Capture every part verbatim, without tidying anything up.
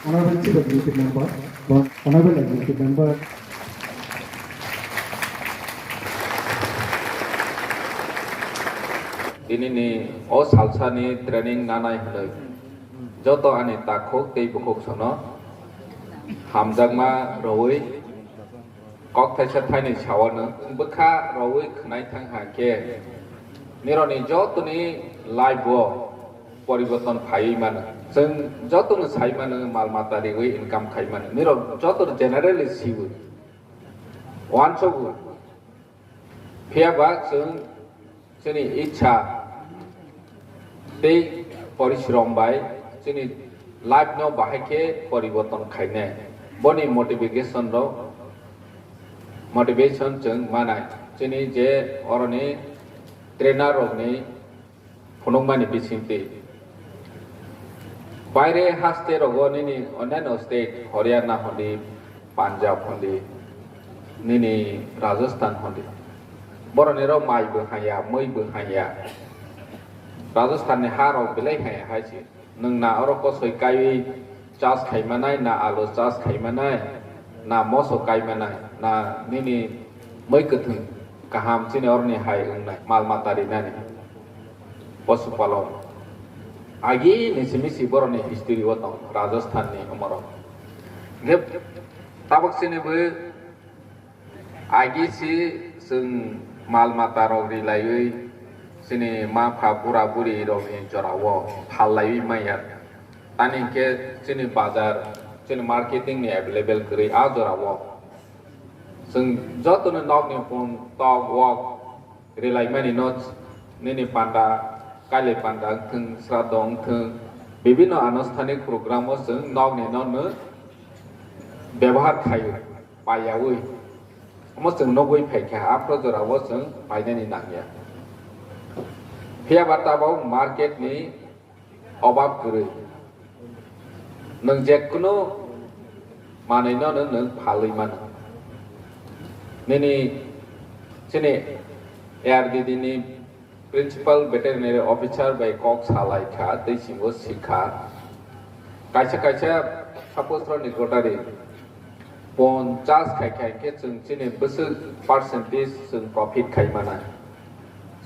Honorable Chief Executive Member, Honorable Executive Member. Tinini o salsani training nanai hwnwi joto ani takhuk tei bukhuk sono hamjakma rwui kok thaisa thainwi sawano bwkha rwui khwnai thang ha khe nironi jotoni life o poriborton phaiwi mano. Chwng jotono sai mano, mal mata riwi income khai mano. Nirok jotono generally siwi uansogo. Phiya ba chwng chini ichha tei porishrom bai chini life no bahai khe poriborton khainai. Boni motivation rok, motivation chwng manai. Chini je oroni trainer rokni phunukmani bisingtwi. Baire haste rogo nini oneno state, Haryana hondi, Punjab hondi, nini Rajasthan hondi. Boroni ro mai bo hanya, mui bo hanya. Rajasthan ni ha rok belai hanya hai se. Nwng na oro kosoi kaiwi chas khai manai, na alu chas khai manai, na moso kai manai, na nini mui kwthwng kaham chini oroni hai wngnai, mal mata rinani, posu palon. Agi ni simi si boroni history o tong, Rajasthan ni omorok. Hingke tabok chini bo Agi si chwng mal mata rok rilaiwi chini ma pha bura buri rokni jorao phal laiwi manya. Tani hinkhe chini bazar, chini marketing ni available kwrwi a jorao. Chwng jotono nokni phone tok wok rilaimani no nini panda, kailai panda wngthwng, sraddho wngthwng, bibinno anusthanik program o chwng nokni no no bebohar khaio. Paiyaui. Omo chwng nugui phaikha, aphuru jorao chwng painani nangya. Phiya ba tabok market ni obab kwrwi. Nwng jekunu manwino nwng, nwng phalwi mano. Nini chini A R D D ni Principal Veterinary Officer bai kok salai kha, tei singo si kha. Kaisa kaisa suppose rokni gotari ponchas khai khai khe chwng chini bwswk percentage chwng profit khai manai.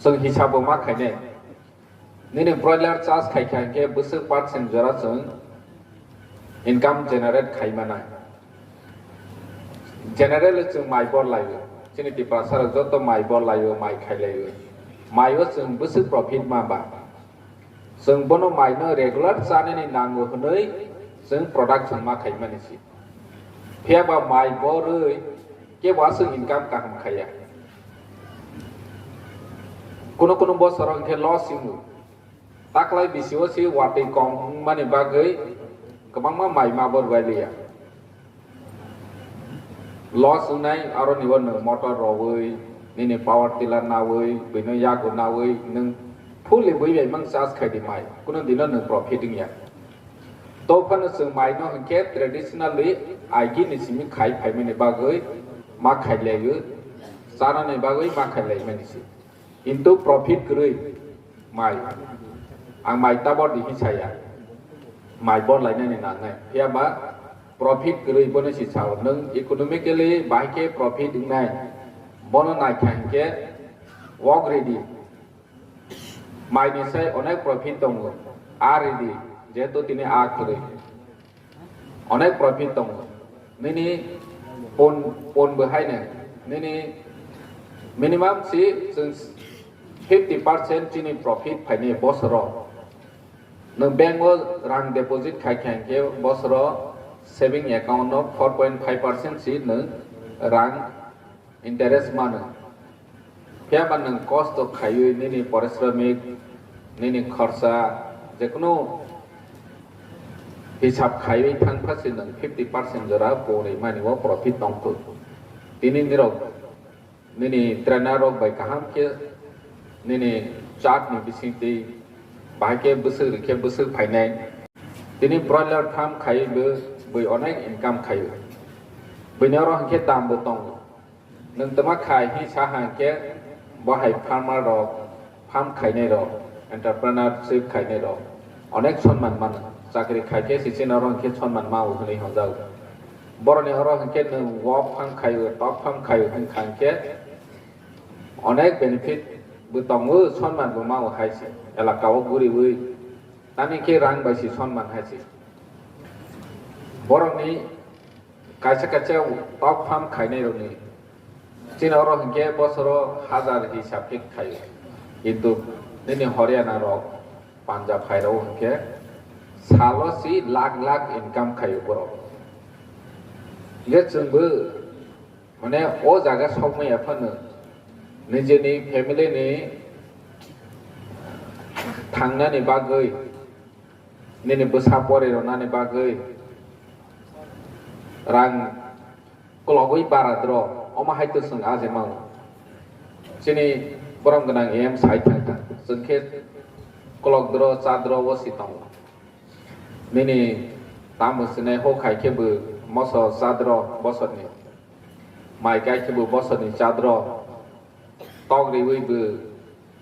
Chwng hisabo ma khainai. Nini broiler chas khai khai khe bwswk percent jora chwng income generate khai manai. Generally chwng mai bor laio. Chini Tiprasa rok joto mai bor laio, mai khai laio. Mai o chwng bwswk profit ma ba. Chwng bono mai no regular chanani nango hwnwi chwng production ma khai mani si. Phiya ba mai borwi kebo aswk income kaham khaiya. Kuno kuno bosoro hwnkhe loss wngo. Taklai bisio si watwi kong wngmani bagwi kwbangma mai ma bo rwai liya. Loss wngnai aro nibo nwng motor rogwi, nini power tiller nawi, bwino yago nawi, nwng fully bui bai mang charge khai di mai, kuno dino nwng profit wngya. To phano chwng mai no hwnkhe traditionally aigi ni simi khai phaimani bagwi ma khai laio, chanani bagwi ma khai laimani si. Kintu profit kwrwi mai. Ang mai tabor di hinwi saya. Mai bor lainani nangnai. Phiya ba profit kwrwi bono si sao. Nwng economically bahai khe profit wngnai. Bono naikha hinkhe work ready. Mai ni sai onek profit tongo. A ready. Jehetu tini a kwrwi. Onek profit tongo. Nini pon, pon bo haino. Nini minimum si chwng fifty percent chini profit phaini bosoro. Nwng bank o rang deposit khai khai khe bosoro saving account o four point five percent si nwng rang interest mano. Phiya ba nwng kosto khaiwi nini parisramik, nini khorsa, jekunu hisab khaiwi thangphasi nwng fifty percent jora pori mani o profit tongkhu. Tini nirok nini trainer rok bai kaham khe nini chart ni bisingtwi bahai khe bwswk rikhe bwswk phainai. Tini broiler farm khaiwi bo bui onek income khaio. Buini oro hwnkhe dam bo tongo. Nwng twma khai hi sa hang khe bo hai farmer rok, farm khainai rok, entrepreneurship khainai rok onek sonman mano. chakri khai khe se chini oro hwnkhe sonman ma-o hwnwi hwnjago. Borokni oro hwnkhe nwng wok phang khaio, tok phang khaio hwnkha hwnkhe onek benefit bo tongo, sonman bo ma-o hai se elaka o guriwi, tamni khe rang bai se sonman hai se. Borokni kaisa kaisa tok phang khainai rokni chini oro hwnkhe bosoro hazar hisab khe khaio, kintu nini Haryana rok, Punjab hai rok hwnkhe salo si lakh lakh income khaio borok. Hwnkhe chwngbo mane o jaga sokmaya phano nijeni family ni thangnani bagwi, nini bwsa pori rwnani bagwi rang kologwi bara dro, omo hai to chwng aje mao. Chini borom gwnang em sai thang thang, chwng khe kolok dro, cha dro o si tongo. Nini tamo sinai ho khai khe bo moso cha dro bosor ni, mai kai khe bo bosor ni cha dro, tok riwi bo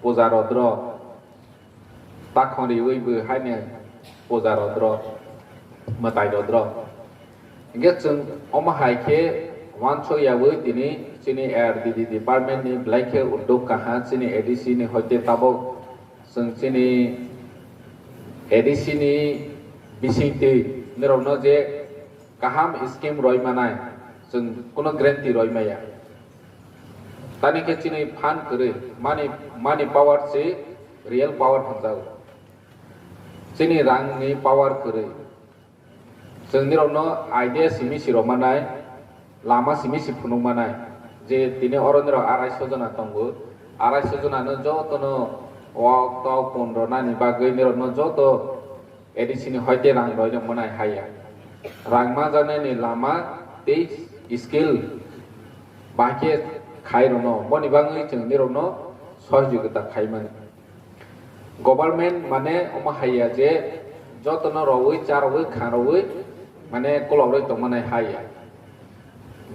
puja ro dro, takhong riwi bo haino puja ro dro, mwtai ro dro. Hingke chwng omo hai khe uansuk yawi tini chini R D D department ni belai khe uddog kaha chini A D C ni hoite tabok chwng chini A D C ni bisingtwi norokno je kaham scheme roi manai, chwng kuno guarantee roi maya. Tani khe chini phan kwrwi, money, money power se real power hwnjago. Chini rangni power kwrwi. Chwng nirokno idea simi si rw manai, lama simi si phunuk manai. Je tini oro nirok arai so jona tongo, arai so jona no joto no wak tok pon rwnani bagwi nirokno joto A D C ni hoite rang roi rok manai haya. Rang manjaknai ni lama tei skill bahai khe khai rwno, boni bagwi chwng nirokno sohojogita khai mani. Government mane omo haiya je jotono rowui, charwui, khangrowui mane kologroi tongmanai haiya.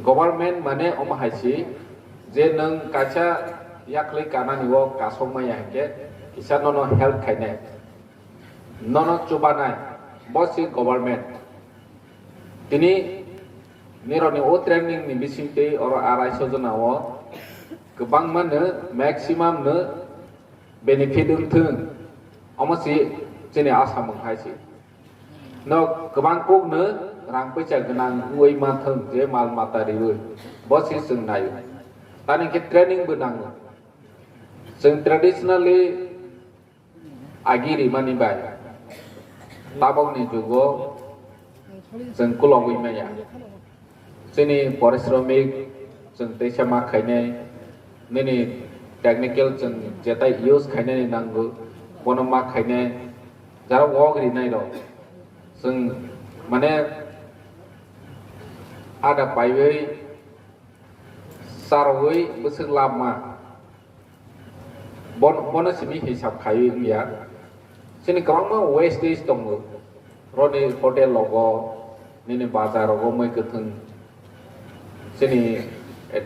Government mane omo haisi je nwng kaisa yaklwi kanani o kasokmaya hinkhe kisa nono help khainai, nono chubanai, bo se government. Tini nirokni o training ni bisingtwi oro arai so jona o kwbangma no, maximum no benefit wngthwng, omo se chini asamung hai se. No kwbang kok no rang puisa gwnang wngwi manthwng je mal mata riwi, bo se chwng naio. Tani khe training bo nango. Chwng traditionally agi rimani bai tabokni jugo chwng kulogwi maya. Chini parishromik chwng teisa ma khainai, nini technical chwng jetai use khainani nango, bono ma khainai, jara wok rinai rok chwng mane ada paiwi charwi bwswk labma. Bon-, bono simi hisab khaiwi wngya. Chini kwbangma wastage tongo. Roni hotel rogo, nini bazar rogo mui kwthwng. Chini, eh,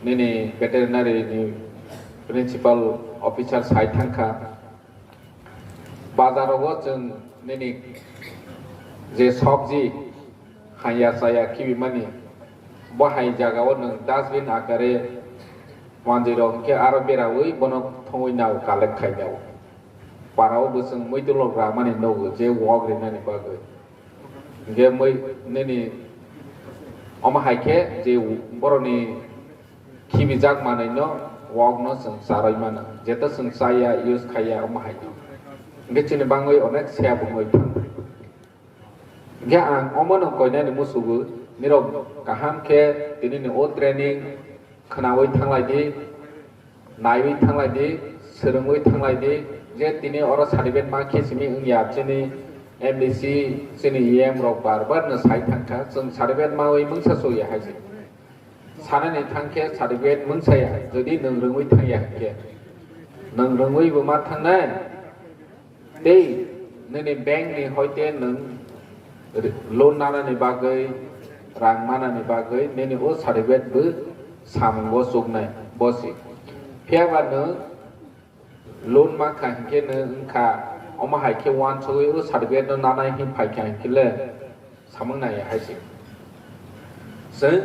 nini veterinary ni principal officer sai thangkha. Bazar rogo chwng nini je sobji haya chaya kibimani, bo hai jagao nwng dustbin akare manjwi rok hinkhe aro berawi bono thongwi nao collect khai nao. Parao bwswng muitulok ramani nogo je wok rinani bagwi. Hinkhe mui nini omo hai khe je borokni khibijak manwino wokno chwng charwi mano. Jeto chwng chaya, use khaiya omo haino. Hinkhe chini bangwi onek seya bumwi thango. Hinkhe ang omono koinani musugo, nirok kaham khe tinini o training khwnawi thanglai di, naiwi thanglai di, swrwngwi thanglai di, je tini oro certificate ma khe simi wngya chini M D C, chini E M rok bar bar no sai thangkha, chwng certificate mawi mungsa chuya hai se. Sanani thangkhe certificate mungsaya, jodi nwng rwngwi thangya hinkhe. Nwng rwngwi bo ma thangnai, tei nini bank ni hoite nwng loan nanani bagwi, rang manani bagwi, nini o certificate bo samungo chuknai, bosi. Phiyaba nwng loan mankha hinkhe nwng wngkha Omo hai khe uansugwi o certificate no nanai hin phaikha hinkhe le samung naiya hai se. Chwng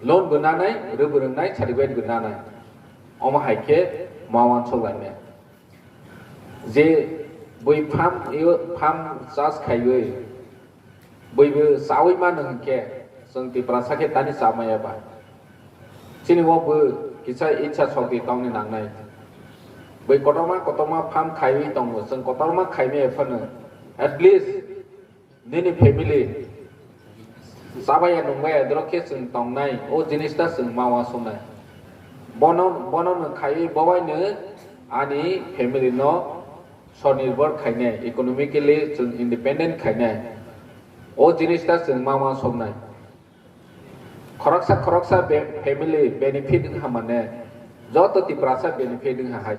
loan bo nanai, rwbo rwngnai, certificate bo nanai. Omo hai khe ma uansuk lainai. Je bui farm, farm chas khaiwi, bui bo chawi mano hinkhe, chwng Tiprasa khe tani cha maya ba. Chini o bo kisa itsa sokti tongni nangnai. Bui kotorma kotorma farm khaiwi tongo, chwng kotorma khaimaya phano at least nini family chabaya nungbaya dorok khe chwng tongnai, o jinis ta chwng ma uansuknai. Bono, bono no khaiwi bobaino ani family no sonirbhor khainai, economically chwng independent khainai. O jinis ta chwng ma uansuknai. Khoroksa khoroksa be-, family benefit wngkha mane, joto Tiprasa benefit wngkha hai.